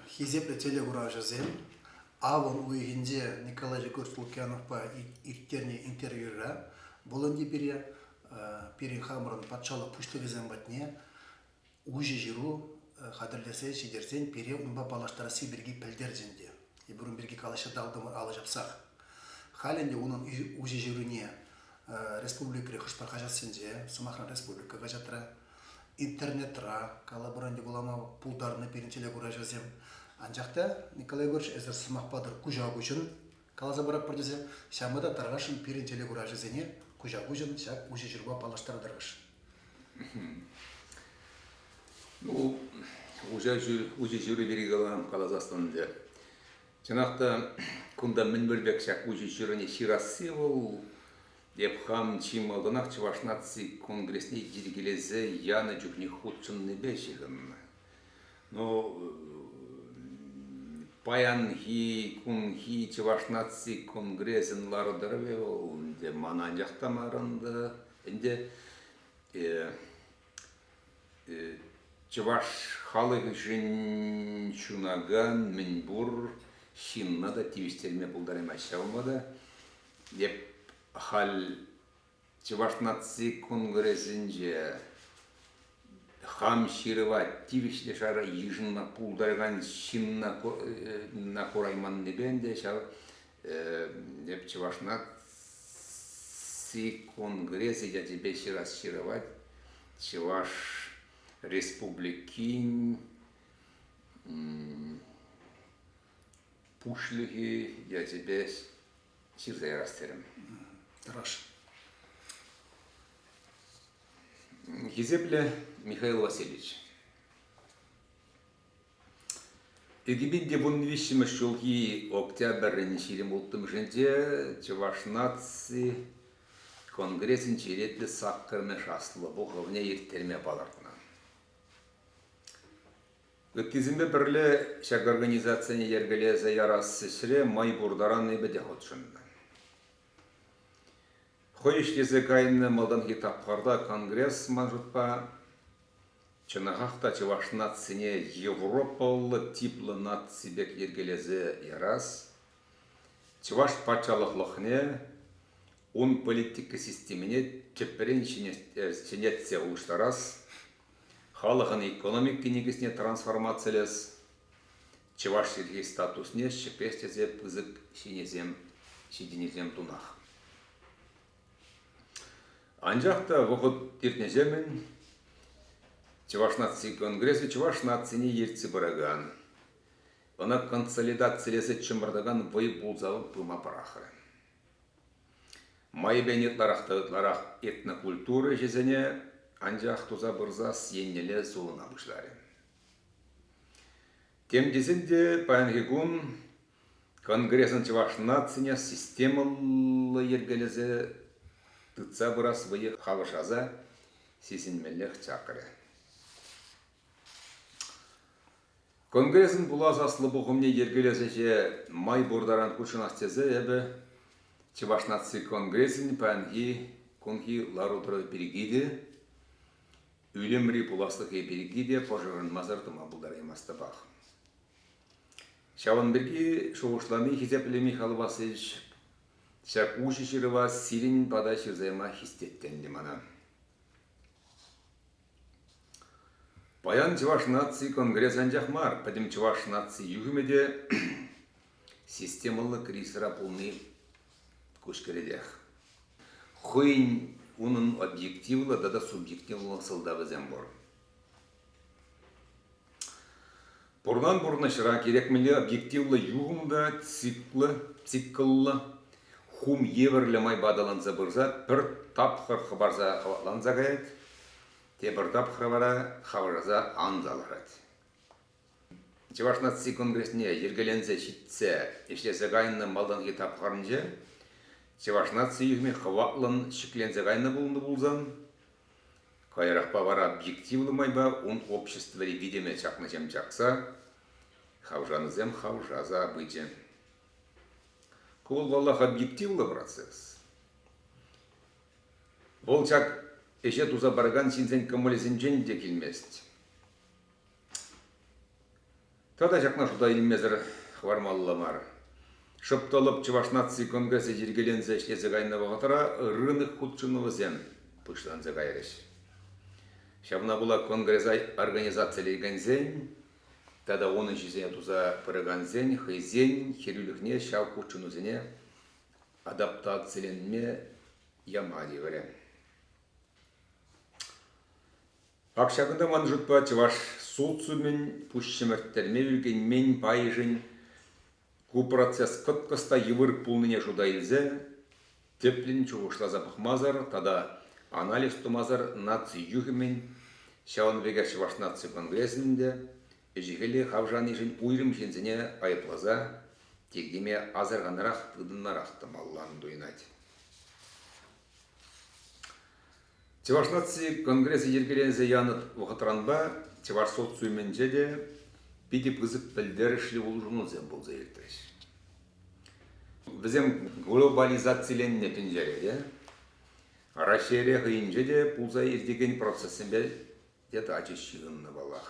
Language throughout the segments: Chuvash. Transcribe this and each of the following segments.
Хисеплӗ телекуравҫӑсем, авӑн уйӑхӗнче Николай Егорович Лукьяновпа ирттернӗ интервьюра вӑл ӗнтӗ пире пирӗн хамӑрӑн патшалӑх пуҫлӑхӗсем патне уҫӑ ҫыру хатӗрлесе ҫитерсен пире унпа паллаштарасси пирки пӗлтерчӗ ӗнтӗ. Эпир ун пирки калаҫса татӑлтӑмӑр алӑ ҫапсах. Халь ӗнтӗ унӑн уҫӑ ҫыруне республикӑри хӑш-пӗр хаҫатсенче, сӑмахран, республика хаҫатра, интернетра, калӑпӑр ӗнтӗ, вулама пултарнӑ пирӗн телекуравҫӑсем. Анчах та, Николай Егорович, эсӗр сӑмахпа тӑр куҫа-куҫӑн каласа паратпӑр тесе, ҫавӑнпа та тархасшӑн пирӗн телекуравҫӑсене куҫа-куҫӑн ҫак уҫӑ ҫырупа паллаштартӑрӑш. Ну, уҫӑ ҫыру пирки каласассӑн ӗнтӗ. Чӑнах та, кунта мӗн пӗр пек ҫак уҫӑ ҫыруне ҫырасси вӑл Эп хам чи малтанах Чӑваш наци конгресне йӗркелесе янӑ чухне хутшӑннипе ҫыхӑннӑ. Ну, паянхи кунхи Чӑваш наци конгресӗн лару-тӑрӑвӗ вӑл ӗнтӗ ман анчах та мар ӗнтӗ. Ӗнтӗ чӑваш халӑхӗшӗн ҫунакан мӗнпур ҫынна та тивӗҫтерме пултараймасть. Ҫавӑнпа та Эп халь Чӑваш наци конгресӗнче хам ҫырӑва тивӗҫлӗ шайра йышӑнма пултаракан ҫынна курайманнипе ӗнтӗ ҫав эп Чӑваш наци конгресӗ ячӗпе ҫырас ҫырӑва Чӑваш Республикин пуҫлӑхӗ ячӗпе ҫырса ярас терӗм. Тӑрӑш. Хисеплӗ Михаил Васильевич, 2013 ҫулхи октябрӗн 26-мӗшӗнче Чӑваш наци конгресӗн черетлӗ саккӑрмӗш аслӑ пухӑвне ирттерме палӑртнӑ. Ыттисемпе пӗрле ҫак организацине йӗркелесе ярас ӗҫре май пур таран эпӗ те хутшӑннӑ. Хӑй ӗҫлесе кайнӑ малтанхи тапхӑрта Конгресс, ман шутпа, чӑнахах та чӑваш нацине европӑллӑ типлӑ наци пек йӗркелесе ярас, чӑваш патшалӑхлӑхне, ун политика системине тӗпрен ҫӗнетсе улӑштарас, халӑхӑн экономика никӗсне трансформацилес, чӑваш чӗлхи статусне ҫӗклес тесе пысӑк ҫитӗнӳсем тунах. Анчах та вӑхӑт иртнӗҫемӗн Чӑваш наци конгресӗ чӑваш нацине ертсе пыракан, ӑна консолидацилесе чӑмӑртакан вӑй пулса пыма пӑрахрӗ. Майӗпен ытларах та ытларах этнокультура ӗҫӗсене анчах туса пырса еннелле сулӑна пуҫларӗ. Тем тесен те паянхи кун Конгресӑн чӑваш нацине системӑллӑ йӗркелесе тытса пырас вӑйӗ хавшаса сисӗнмеллех чакрӗ. Конгресӑн пулас аслӑ пухӑвне йӗркелес ӗҫе май пур таран хутшӑнас тесе эпӗ Чӑваш наци конгресӗн паянхи кунхи лару-тӑрӑвӗ пирки те, ӳлӗмри пуласлӑхӗ пирки те пӑшӑрханмасӑр тӑма пултараймастӑпах. Ҫавӑн пирки шухӑшлани хисеплӗ Михаил Васильевич ҫак уҫӑ ҫырӑва сирӗн пата ҫырса яма хистет те ӗнтӗ мана. Паян Чӑваш наци конгресӗ анчах мар, пӗтӗм чӑваш наци юхӑмӗ те системӑллӑ кризисра пулни куҫкӗретех. Хӑйӗн унӑн объективлӑ тата субъективлӑ сӑлтавӗсем пур. Пурнан пурнӑҫра кирек мӗнле объективлӑ юхӑм та цикллӑ, цикллӑ, хум евӗрлӗ майпа аталанса пырса пӗр тапхӑр хӑпарса хӑватланса каять, тепӗр тапхӑр вара хавшаса анса ларать. Чӑваш наци конгресне йӗркеленсе ҫитсе ӗҫлесе кайнӑ малтанхи тапхӑрӗнче чӑваш наци юхӑмӗ хӑватлӑн ҫӗкленсе кайнӑ пулнӑ пулсан, Каярахпа вара объективлӑ майпа ун обществӑри витӗмӗ чакнӑҫем чакса, хавшанӑсем хавшаса пычӗ. Ку вӑл, паллах, объективлӑ процесс. Вӑл ҫак ӗҫе туса паракан ҫынсен кӑмӑлӗсенчен те килмест. Тата ҫакна шута илмесӗр хӑвармалла мар. Шӑп-тӑлӑп Чӑваш наци конгресӗ йӗркеленсе ӗҫлесе кайнӑ вӑхӑтра рынок хутшӑнӑвӗсем пуҫланса кайрӗҫ. Ҫавна пула конгреса организацилекенсен тата унӑн ӗҫӗсене туса пыракансен хӑйсен хӗрӳлӗхне ҫав хутшӑнусене адаптациленме яма тиврӗ. Ак ҫакӑнта ман шутпа чӑваш социумӗн пуҫ ҫӗмӗрттерме ӳркенмен пайӗшӗн ку процесс кӑткӑс та йывӑр пулнине шута илсе тӗплӗн шухӑшласа пӑхмасӑр тата анализ тумасӑр наци юхӑмӗн, ҫавӑн пекех Чӑваш наци конгресӗн те ӗҫӗ-хӗлӗ хавшанишӗн уйрӑм ҫынсене айӑпласа тиркеме асӑрханарах тытӑнарах тӑмаллан туйӑнать. Чӑваш наци конгресӗ йӗркеленсе янӑ вӑхӑтранпа чӑваш социумӗнче те питӗ пысӑк пӗлтерӗшлӗ улшӑнусем пулса иртрӗҫ. Вӗсем глобализациленнӗ тӗнчере те, Раҫҫейре хӑйӗнче те пулса иртекен процессемпе те тачӑ ҫыхӑннӑ паллах.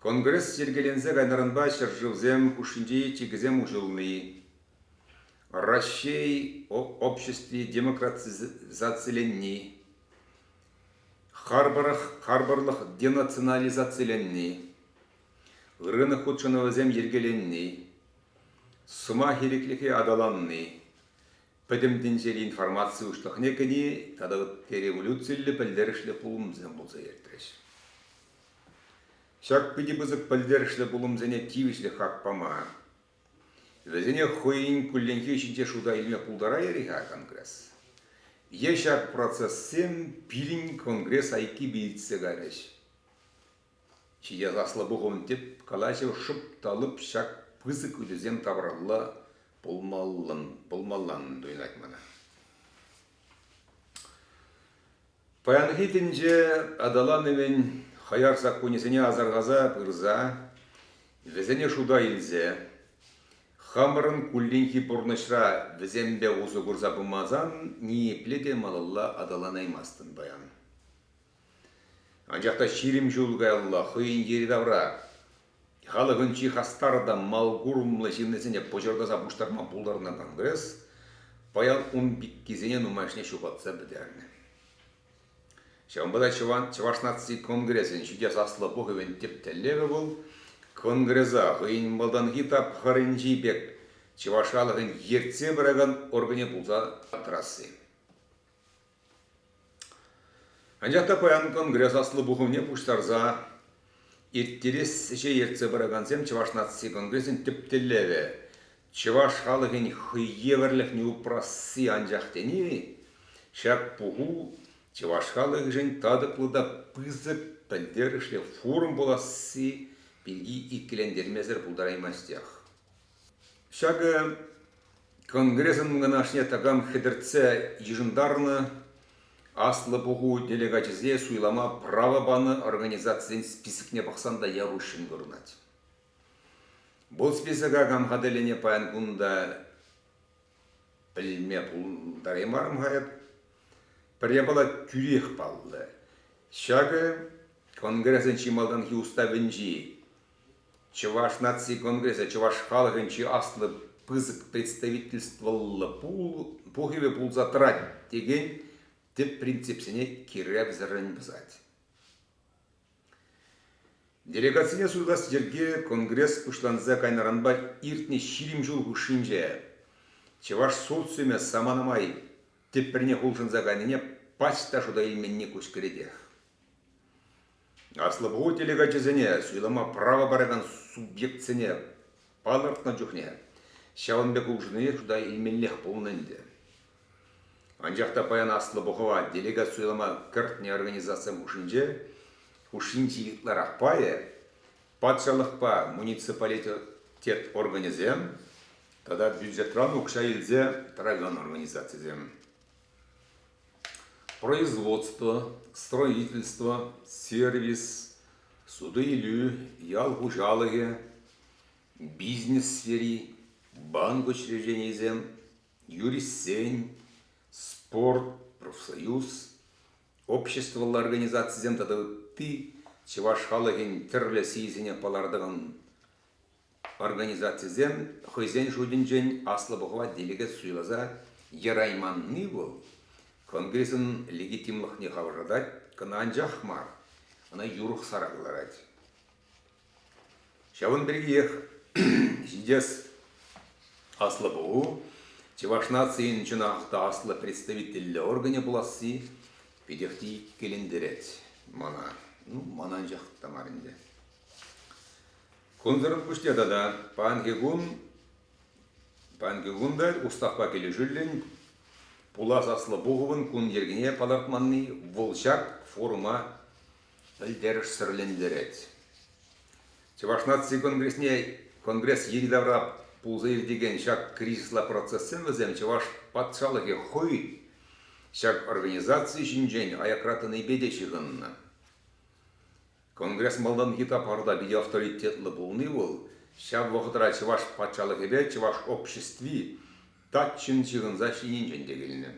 Конгресс йӗркеленсе кайнӑранпа ҫӗршывсем хушшинчи чикӗсем уҫӑлни, Раҫҫей обществи демократизациленни, харпӑрлӑх денационализациленни, рынок хутшӑнӑвӗсем йӗркеленни, сӑмах ирӗклӗхӗ аталанни, пӗтӗм тӗнчери информаци уҫлӑхне кӗни тата ытти революциллӗ пӗлтерӗшлӗ пулӑмсем пулса иртрӗҫ. Ҫак питӗ пысӑк пӗлтерӗшлӗ пулӑмсене тивӗҫлӗ хак пама, вӗсене хӑйӗн кулленхи ӗҫӗнче шута илме пултарайӗ-ха Конгресс? Е ҫак процессем пирӗн Конгресс айккипе иртсе кайрӗҫ? Ҫитес Аслӑ пухӑвӑн тӗп калаҫӑвӗ шӑп та лӑп ҫак пысӑк ыйтусем тавралла пулмаллан туйӑнать мана. Паянхи тӗнче аталанӑвӗн хаяр саккунӗсене асӑрхаса пырса, вӗсене шута илсе, хамӑрӑн кулленхи пурнӑҫра вӗсемпе усӑ курса пымасан ниепле те малалла аталанаймастӑн паян. Анчах та 20 ҫул каялла хӑйӗн йӗри-тавра халӑхӑн чи хастар та малкурӑмлӑ ҫыннисене пӑчӑртаса пуҫтарма пултарнӑ Конгресс паян ун пеккисене нумайӑшне ҫухатса пӗтернӗ. Ҫавӑнпа та Чӑваш наци конгресӗн ҫитес аслӑ пухӑвӗн тӗп тӗллевӗ вӑл Конгреса хӑйӗн малтанхи тапхӑрӗнчи пек чӑваш халӑхӗн ертсе пыракан органӗ пулса тӑрасси. Анчах та паян Конгресс Аслӑ Пухӑвне пуҫтарса ирттерес ӗҫе ертсе пыракансем Чӑваш наци конгресӗн тӗп тӗллевӗ чӑваш халӑхӗн хӑйевӗрлӗхне упрасси анчах тени ҫак пуху чӑваш халӑхӗшӗн татӑклӑ та пысӑк пӗлтерӗшлӗ форум пуласси пирки иккӗлентермесӗр пултараймастех. Ҫакӑ Конгресӑн канашне такам хӗтӗртсе йышӑнтарнӑ Аслӑ Пуху делегачӗсене суйлама право панӑ организацисен списокне пӑхсан та яр уҫҫӑн курӑнать. Вӑл списока кам хатӗрленӗ паян кун та пӗлме пултараймарӑм-ха эп. Пӗр япала тӳрех паллӑ. Ҫакӑ Конгресӑн чи малтанхи уставӗнчи Чӑваш наци конгресӗ чӑваш халӑхӗн чи аслӑ пысӑк представительствӑллӑ пухӑвӗ пулса тӑрать текен тӗп принципсене киревсӗррӗн пӑсать. Делегацине суйлас йӗрке конгресс пуҫланса кайнӑранпа иртнӗ 20 ҫул хушшинче чӑваш социумӗ самана май тӗппӗрне улшӑнса кайнине пач та шута илменни куҫкӗретех. Аслӑ пуху делегачӗсене суйлама право паракан субъектсене палӑртнӑ чухне ҫавӑн пек улшӑннине шута илмеллех пулнӑ ӗнтӗ. Анчах та паян Аслӑ пухӑва делегат суйлама кӗртнӗ организацисем хушшинче хушшинчи ытларах пайӗ патшалӑхпа муниципалитет органӗсем тата бюджетран укҫа илсе тӑракан организацисем. Производство, строительство, сервис, суту-илӳ, ял хуҫалӑхӗ, бизнес сфери, банк учрежденийӗсем, юристсен, спорт, профсоюз, обществӑлла организацисем тата ытти. Чӑваш халӑхӗн тӗрлӗ сийӗсене палӑртакан организацисем хӑйсен шутӗнчен Аслӑ Пухӑва делегат суйласа ярайманни вӑл Конгресӑн легитимлӑхне хавшатать кӑна анчах мар, ӑна юрӑхсӑра кӑларать. Ҫавӑн пиркиех ҫитес Аслӑ Пуху чӑваш нацийӗн чӑнах та аслӑ представительлӗ органӗ пуласси питех те иккӗлентерет мана. Ну, мана анчах та мар ӗнтӗ. Кунсӑрӑн пуҫне тата паянхи кун паянхи кун та уставпа килӗшӳллӗн пулас Аслӑ Пухӑвӑн кун йӗркине палӑртманни вӑл ҫак форума пӗлтерӗшсӗрлентерет. Чӑваш наци конгресне конгресс йӗри-тавра пулса иртекен ҫак кризисла процессем вӗсем Чӑваш патшалӑхӗ хӑй ҫак организаци ҫинчен аякра тӑнипе те ҫыхӑннӑ. Конгресс малтанхи тапхӑрта питӗ авторитетлӑ пулни вӑл ҫав вӑхӑтра Чӑваш патшалӑхӗпе чӑваш обществи таччӑн ҫыхӑнса ҫитӗнчен те килнӗ.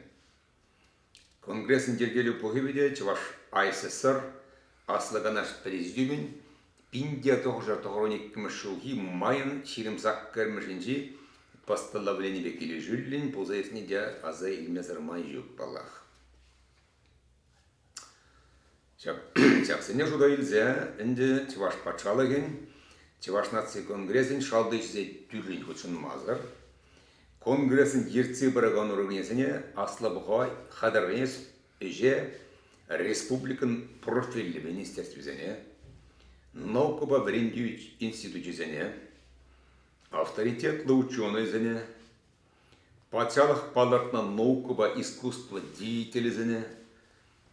Конгресӑн йӗркелӳ пухӑвӗ те Чӑваш АССР Аслӑ Канаш Президиумӗн 1992 ҫулхи майӑн 28-мӗшӗнчи постановленипе килӗшӳллӗн пулса иртни те аса илмесӗр май ҫук паллах. Ҫаксене шута илсе ӗнтӗ Чӑваш патшалӑхӗн Чӑваш наци конгресӗн шалти ӗҫӗсене тӳррӗн хутшӑнмасӑр Конгресӑн ертсе пыракан органӗсене Аслӑ Пухӑва хатӗрленес ӗҫе республикӑн профильлӗ министерствисене, наукӑпа вӗрентӳ институчӗсене, авторитетлӑ ученӑйсене, Патшалӑх палӑртнӑ наукӑпа искусство деятелӗсене,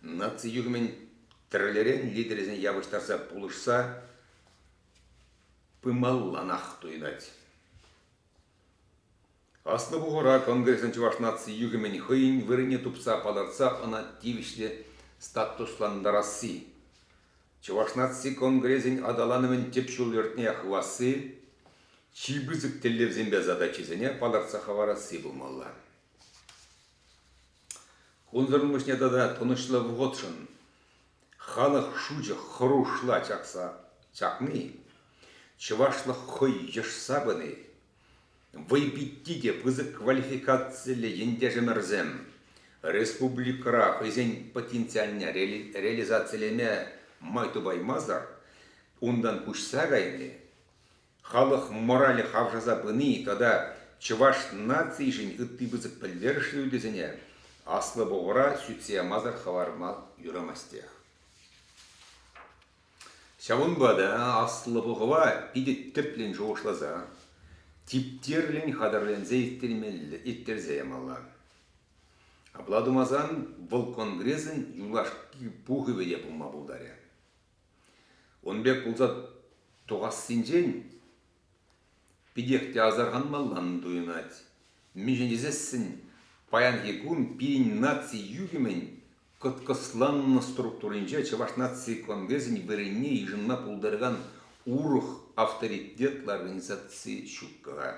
наци юхӑмӗн тӗрлӗрен лидерӗсене явӑҫтарса пулӑшса пымалланах туйӑнать. Аслӑ Пухура Конгресӑн чӑваш наци юхӑмӗн хӑйӗн вырӑнне тупса палӑртса ӑна тивӗҫлӗ статуслантарасси, Чӑваш наци конгресӗн аталанӑвӗн тӗп ҫул-йӗрне хывасси, чи пысӑк тӗллевсемпе задачисене палӑртса хӑварасси пулмалла. Кунсӑрӑн пуҫне тата тӑнӑҫлӑ вӑхӑтшӑн халӑх шучӗ хӑрушла чакса чакни, чӑвашлӑх хӑй йӑшса пыни, вӑйпитти те пысӑк квалификациллӗ ентешӗмӗрсем республикӑра хӑйсен потенциалне реализацилеме май тупаймасӑр унтан куҫса кайни, халӑх моралӗ хавшаса пыни тата чӑваш нацийӗшӗн ытти пысӑк пӗлтерӗшлӗ ыйтусене Аслӑ Пухура сӳтсе ямасӑр хӑварма юрамастех. Ҫавӑнпа та Аслӑ Пухӑва питӗ тӗплӗн шухӑшласа, типтерлӗн хатӗрленсе ирттерсе ямалла. Апла тумасан вӑл Конгресӑн юлашки пухӑвӗ те пулма пултарӗ. Ун пек пулса тухассинчен питех те асӑрханмаллан туйӑнать. Мӗншӗн тесессӗн паянхи кун пирӗн наци юхӑмӗн кӑткӑсланнӑ структуринче Чӑваш наци конгресӗн вырӑнне йышӑнма пултаракан урӑх авторитетлӑ организаци ҫук-ха.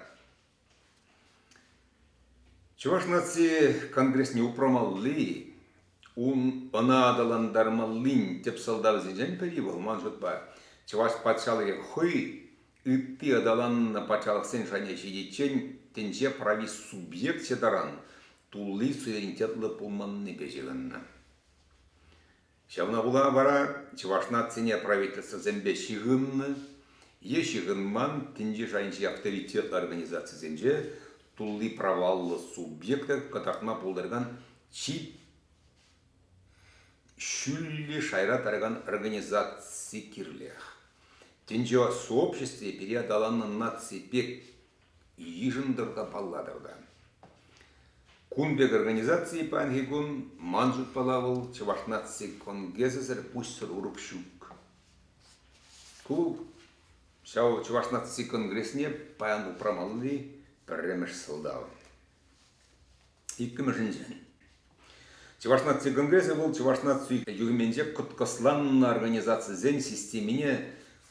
Чӑваш наци конгресне упрамалли, ун ӑна аталантармаллин тӗп сӑлтавӗсенчен пӗри вӑл, ман шутпа, Чӑваш патшалӑхӗ хӑй ытти аталаннӑ патшалӑхсен шайне ҫитиччен тӗнче прави субъекчӗ таран тулли суверенитетлӑ пулманнипе ҫыхӑннӑ. Ҫавна пула вара чӑваш нацине правительствӑсемпе ҫыхӑннӑ е ҫыхӑнман тӗнче шайӗнчи авторитетлӑ организацисенче тулли праваллӑ субъекта кӑтартма пултаракан чи ҫӳллӗ шайра тӑракан организаци кирлех. Тӗнче сообществи пире аталаннӑ наци пек йышӑнтӑр та паллатӑр та. Кун пек организаци паянхи кун ман шутпала вӑл Чӑваш наци конгресӗсӗр пуҫсӑр урӑх ҫук. Ку ҫав Чӑваш наци конгресне паян упрамалли пӗрремӗш сӑлтав. Иккӗмӗшӗнчен, Чӑваш наци конгресӗ вӑл Чӑваш наци юхӑмӗнче кӑткӑсланнӑ организацисен системине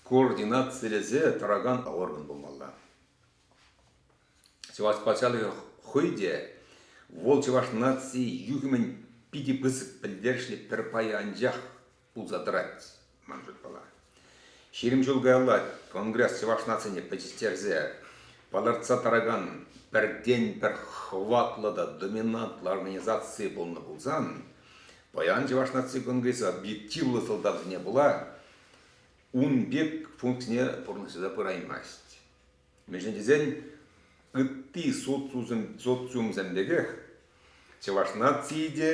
координацилесе тӑракан орган пулмалла. Чӑваш патшалӑхӗ хӑй те вӑл чӑваш наци юхӑмӗн питӗ пысӑк пӗлтерӗшлӗ пӗр пайӗ анчах пулса тӑрать, ман шутпала. 20 ҫул каялла Конгресс чӑваш нацине пӗтӗҫтерсе палӑртса тӑракан пӗртен-пӗр хӑватлӑ та доминантлӑ организаци пулнӑ пулсан, паян Чӑваш наци конгресӗ объективлӑ сӑлтавсене пула ун пек функцине пурнӑҫласа пыраймасть. Мӗншӗн тесен ытти социумсем пекех чӑваш нацийӗ те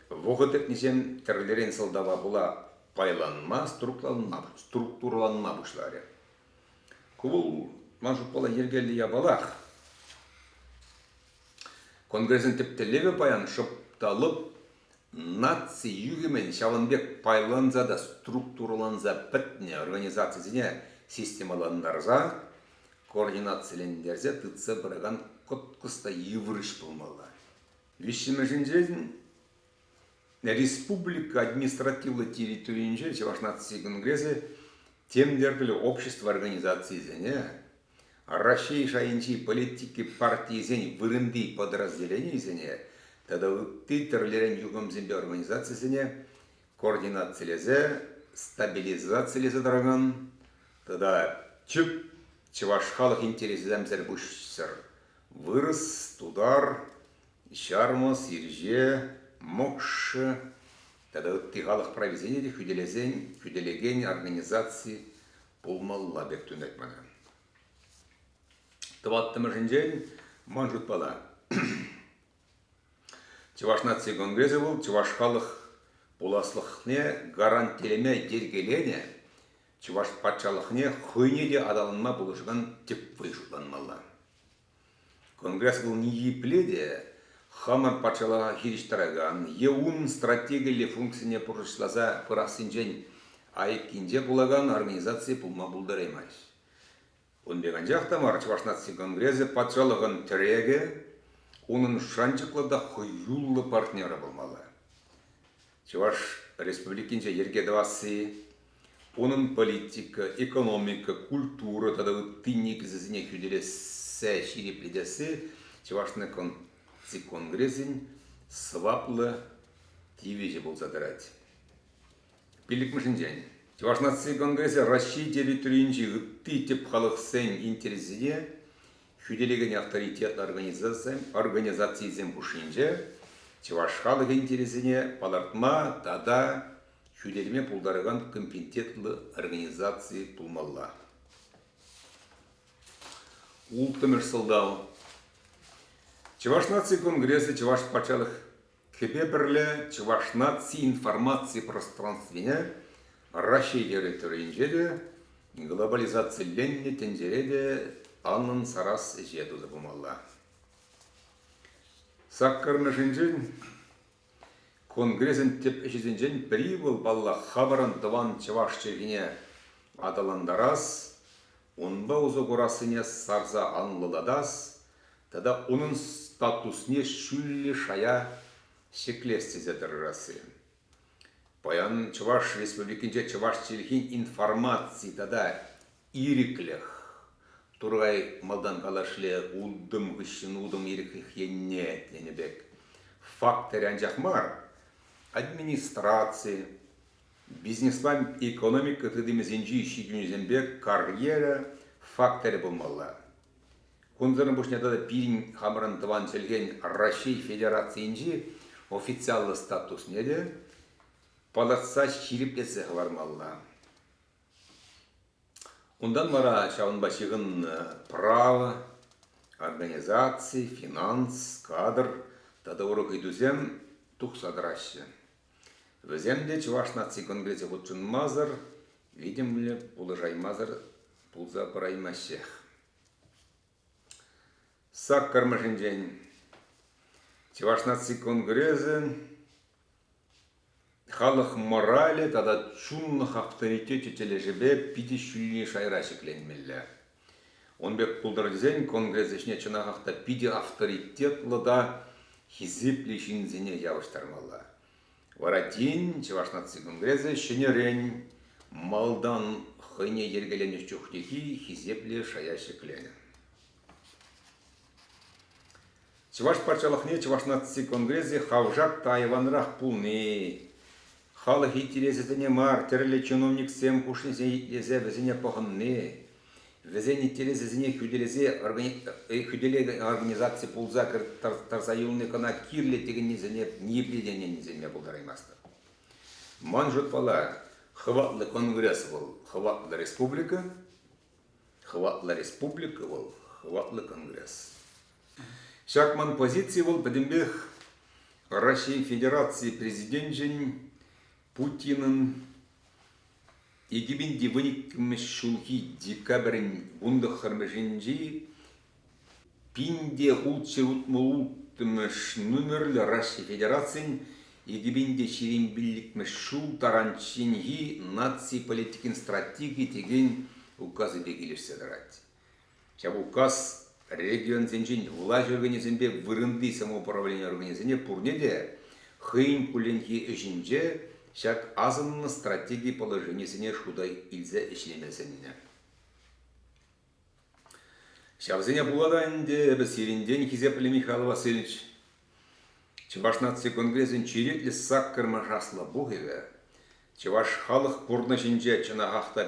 вӑхӑт иртнӗҫем тӗрлӗрен сӑлтава пула пайланма, структурӑланма пуҫларӗ. Ку вӑл, ман шутпала, йӗркеллӗ япалах. Конгресӑн тӗп тӗллевӗ паян шӑп та лӑп наци юхӑмӗн ҫавӑн пек пайланса та структурӑланса пӗтнӗ организацисене системӑлантарса, координацилентерсе тытса пыракан кӑткӑс та йывӑр ӗҫ пулмалла. Виҫҫӗмӗшӗнчен, республика административлӑ территорийӗнче Чӑваш наци конгресӗ тем тӗрлӗ общество организацийӗсене, Раҫҫей шайӗнчи политика партийӗсен вырӑнти подразделенийӗсене тата ытти тӗрлӗрен юхӑмсемпе организацисене координацилесе, стабилизацилесе тӑракан тата тӗп чӑваш халӑх интересӗсемсӗр пуҫсӑр вырӑс, тутар, ҫармӑс, ирҫе, мӑкшӑ тата ытти халӑх прависене те хӳтӗлесен хӳтӗлекен организаци пулмалла пек туйӑнать мана. Тӑваттӑмӗшӗнчен, ман шутпала, Чӑваш наци конгресӗ вӑл чӑваш халӑх пуласлӑхне гарантилеме йӗркеленӗ чӑваш патшалӑхне хӑйне те аталанма пулӑшакан тӗп вӑй шутланмалла. Конгресс вӑл ниепле те хамӑр патшалӑха хирӗҫ тӑракан е ун стратегилле функцине пурнӑҫласа пырассинчен айккинче пулакан организаци пулма пултараймасть. Ун пек анчах та мар Чӑваш наци конгресӗ патшалӑхӑн тӗрекӗ, унӑн шанчӑклӑ та хӑюллӑ партнерӗ пулмалла. Чӑваш Республикинче йӗрке тӑвасси, унӑн политика, экономика, культура тата ытти никӗсӗсене хӳтӗлессе ҫирӗплетесси Чӑваш наци конгресӗн сӑваплӑ тивӗҫӗ пулса тӑрать. Пиллӗкмӗшӗнчен, Чӑваш наци конгресӗ Раҫҫей территорийӗнчи ытти тӗп халӑхсен интересӗсене хӳтӗлекен авторитетлӑ организацисем хушшинче чӑваш халӑхӗн интересӗсене палӑртма тата хӳтӗлеме пултаракан компетентлӑ организаци пулмалла. Улттӑмӗш сӑлтав. Чӑваш наци конгресӗ Чӑваш патшалӑх Кӗпе пӗрле Чӑваш наци информаци пространствине Раҫҫей территорийӗнче те, глобализациленнӗ тӗнчере те анлӑн сарас ӗҫе туса пымалла. Саккӑрмӗшӗнчен, Конгресӑн тӗп ӗҫӗсенчен пӗри вӑл, паллах, хамӑрӑн тӑван чӑваш чӗлхине аталантарас, унпа усӑ курассине сарса анлӑлатас тата унӑн статусне ҫӳллӗ шая ҫӗклес тесе тӑрӑшасси. Паян Чӑваш Республикинче чӑваш чӗлхин информаци тата ирӗклӗх Туркай малтан калашле утӑм хыҫҫӑн утӑм ирӗклӗх енне тенӗ пек факторӗ анчах мар, администраци, бизнеспа экономика тытӑмӗсенчи ҫитӗнӳсемпе карьера факторӗ пулмалла. Кунсӑрӑн пуҫне тата пирӗн хамӑрӑн тӑван чӗлхен Раҫҫей Федерацийӗнчи официаллӑ статусне те палӑртса ҫирӗплетсе хӑвармалла. Унтан вара ҫавӑнпа ҫыхӑннӑ право, организаци, финанс, кадр тата урӑх ыйтусем тухса тӑраҫҫӗ. Вӗсем те Чӑваш наци конгресӗ хутшӑнмасӑр, витӗмлӗ пулӑшаймасӑр пулса пыраймаҫҫех. Саккӑрмӗшӗнчен, Чӑваш наци конгресӗ халӑх моралӗ тата чунлӑх авторитечӗ тӗлӗшӗпе питӗ ҫӳллӗ шайра ҫӗкленмелле. Ун пек пултӑр тесен конгресс ӗҫне чӑнахах та питӗ авторитетлӑ та хисеплӗ ҫынсене явӑҫтармалла. Вара тин Чӑваш наци конгресӗ ҫӗнӗрен малтан хӑйне йӗркеленӗ чухнехи хисеплӗ шая ҫӗкленӗ. Чӑваш патшалӑхне Чӑваш наци конгресӗ хавшак та айванрах пулни, Халӑх интересӗсене мар, тӗрлӗ чиновниксем хушнисене итлесе вӗсене пӑхӑнни, вӗсен интересӗсене хӳтӗлесе хӳтӗлекен организаци пулса тӑрса юлни кӑна кирлӗ текеннисене ниепле те ӗненме пултараймастӑп. Ман шутпала, хӑватлӑ конгресс вӑл хӑватлӑ республика, хӑватлӑ республика вӑл хӑватлӑ конгресс. Ҫак ман позици вӑл пӗтӗмпех Раҫҫей Федераци Президенчӗн Путинӑн 2012 ҫулхи декабрӗн 19-мӗшӗнчи 1666-мӗш номерлӗ Раҫҫей Федерацийӗн 2025-мӗш ҫул таранчченхи наци политикин стратегийӗ текен указӗпе килӗшсе тӑрать. Ҫав указ регионсенчен влаҫ органӗсемпе вырӑнти самоуправлени органӗсене пурне те хӑйӗн кулленхи ӗҫӗнче ҫак асӑннӑ стратеги положенийӗсене шута илсе ӗҫлеме сӗннӗ. Ҫавсене пула та ӗнтӗ эпӗ сирӗнтен, хисеплӗ Михаил Васильевич, Чӑваш наци конгресӗн черетлӗ саккӑрмӗш аслӑ пухӑвӗ чӑваш халӑх пурнӑҫӗнче чӑнахах та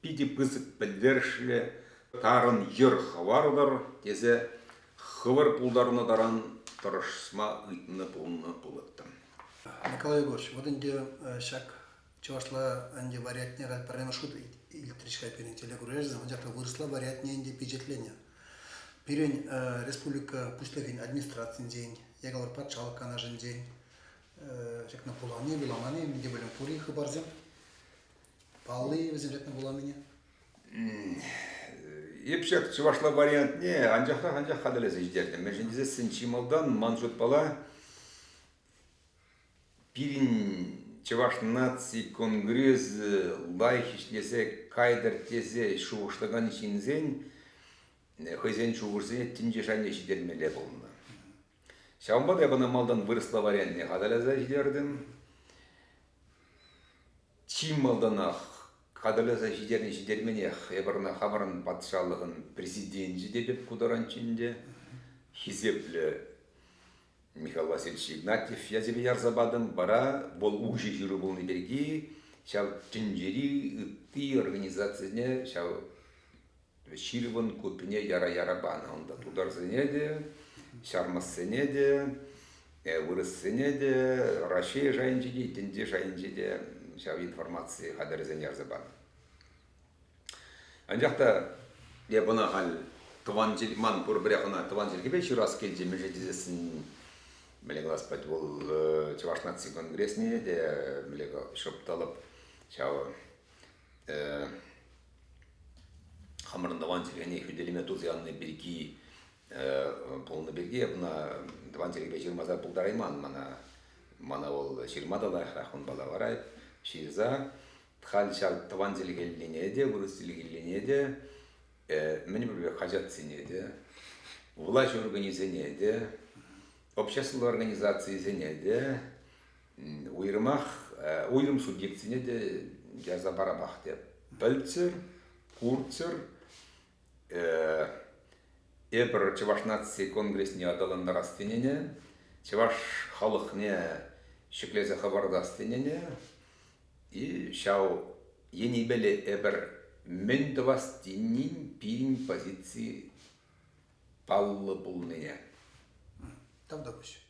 питӗ пысӑк пӗлтерӗшлӗ тарӑн йӗр хӑвартӑр тесе хӑвӑр пултарнӑ таран тӑрӑшма ыйтнӑ пулнӑ пулӑттӑм. Николай Егорович, вот ӗнтӗ ҫак чӑвашла ӗнтӗ вариантне халь пӗрремӗш хут илтрӗҫ-ха пирӗн телекуражсем, анчах та вырӑсла вариантне ӗнтӗ пичетленӗ. Пирӗн республика Пуҫлӑхӗн администрацийӗнчен, Якалар патшалӑх канашӗнчен ҫакна вулани, вуламани, мӗн те пулин пур-и хыпарсем? Палли вӗсем ҫакна вуланине? Эп ҫак чӑвашла вариантне анчахрах-анчах хатӗрлесе ҫитертӗм. Мӗншӗн тесессӗн чи малтан ман шутпала пирӗн Чӑваш наци конгресӗ лайӑх ӗҫлесе кайтӑр тесе шухӑшлакан ҫынсен хӑйсен шухӑшӗсене тӗнче шайне ҫитермелле пулнӑ. Ҫавӑнпа та эп ӑна малтан вырӑсла вариантне хатӗрлесе ҫитертӗм. Чи малтанах хатӗрлесе ҫитернӗ-ҫитерменех эпир ӑна хамӑрӑн патшалӑхӑн президенчӗ те пек ку таранччен те хисеплӗ Михаил Васильевич Игнатьев ячӗпе ярса патӑм. Вара вӑл уҫӑ ҫыру пулни пирки ҫав тӗнчери ытти организацисене ҫав ҫырӑвӑн копине яра-яра панӑ. Унта тутарсене те, ҫармӑссене те, вырӑссене те, Раҫҫей шайӗнче те, тӗнче шайӗнче те ҫав информаци хатӗрӗсене ярса панӑ. Анчах та эп ӑна халь тӑван чӗл ман пурпӗрех ӑна тӑван чӗлхепе ҫырас килчӗ, мӗншӗн тесессӗн мӗнле калас пулать, вӑл Чӑваш наци конгресне те мӗнле шӑп-тӑлӑп ҫав хамӑрӑн тӑван чӗлхене хӳтӗлеме туса янни пирки пулнӑ пирки эп ӑна тӑван чӗлхепе ҫырмаса пултарайман мана. Мана вӑл ҫырма та лайӑхрах унпала вара ҫырса халь ҫав тӑван чӗлхеллине те, вырӑс чӗлхеллине те, мӗн пӗр хаҫатсене те, влаҫ органӗсене те, обществӑлла организацийӗсене те, уйрӑмах уйрӑм субъектсене те ярса парапах те пӗлччӗр, курччӑр. Эпир Чӑваш наци конгресне аталантарас тенине, чӑваш халӑхне ҫӗклесе хӑпартас тенине и ҫав енӗпеле эпир мӗн тӑвас тенин пирӗн позици паллӑ пулнине. Тавтапуҫ.